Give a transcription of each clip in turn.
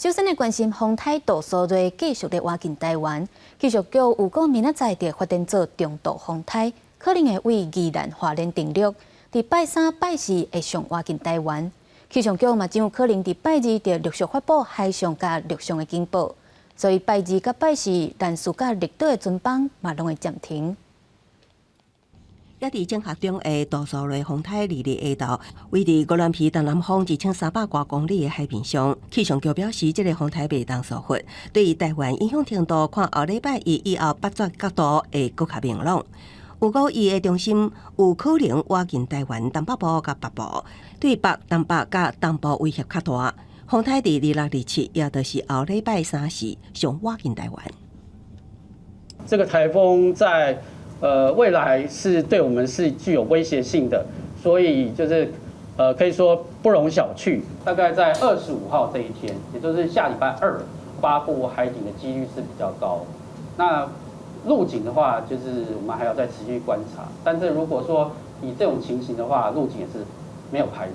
首先來關心風颱杜蘇芮繼續咧倚近台灣，氣象局預告明仔載會發展做中度風颱，可能會對宜蘭花蓮登陸。佇拜三、拜四會上倚近台灣。氣象局嘛真有可能佇拜二就陸續發布海上佮陸上的警報，所以拜二佮拜四蘭嶼佮綠島的船班嘛攏會暫停。猶佇整合中的杜蘇芮風颱二日下晝，位佇鵝鑾鼻東南方1300外公里的海面上。氣象局表示，這個風颱袂當疏忽，對於台灣影響程度，看後禮拜一以後發展角度會閣較明朗。預估伊的中心有可能倚近台灣東北部佮北部，對北、東北佮東部威脅較大。風颱佇二六二七，也就是後禮拜三時上倚近台灣。這個颱風在未來是對我們是具有威脅性的，所以就是可以說不容小覷。大概在25號這一天，也就是下禮拜二，發布海警的幾率是比較高。那陸警的話，就是我們還要再持續觀察。但是如果說以這種情形的話，陸警也是沒有排除。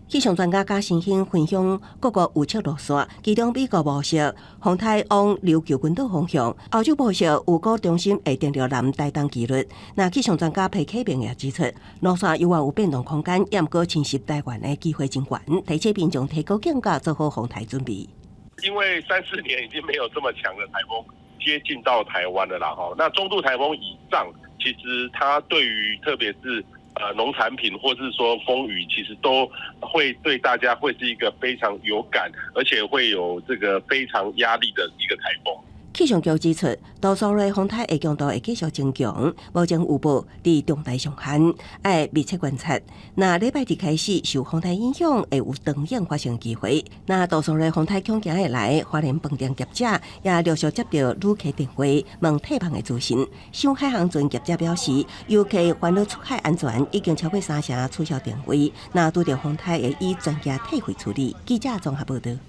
氣象專家加新興分享各國預測路線，其中美國模式風颱往琉球群島方向，歐洲模式預估中心會登陸南台東幾率。那氣象專家皮啟明也指出，路線猶原有變動空間，毋過侵襲台灣的機會真懸，提醒民眾提高警覺，做好風颱準備。因為三四年已經沒有這麼強的颱風接近到台灣了啦，吼。那中度颱風以上，其實它對於特別是農產品或是說風雨，其實都會對大家會是一個非常有感，而且會有這個非常壓力的一個颱風。氣象局指出，杜蘇芮風颱的強度會繼續增強，目前預報佇中台上限，愛密切觀察。若禮拜二開始受風颱影響，會有長雨發生機會。若杜蘇芮風颱強行會來，花蓮飯店業者也陸續接到旅客電話問退房的資訊。上海航船業者表示，遊客煩惱出海安全，已經超過三成取消訂位。若拄著風颱，會以全額退費處理。記者綜合報道。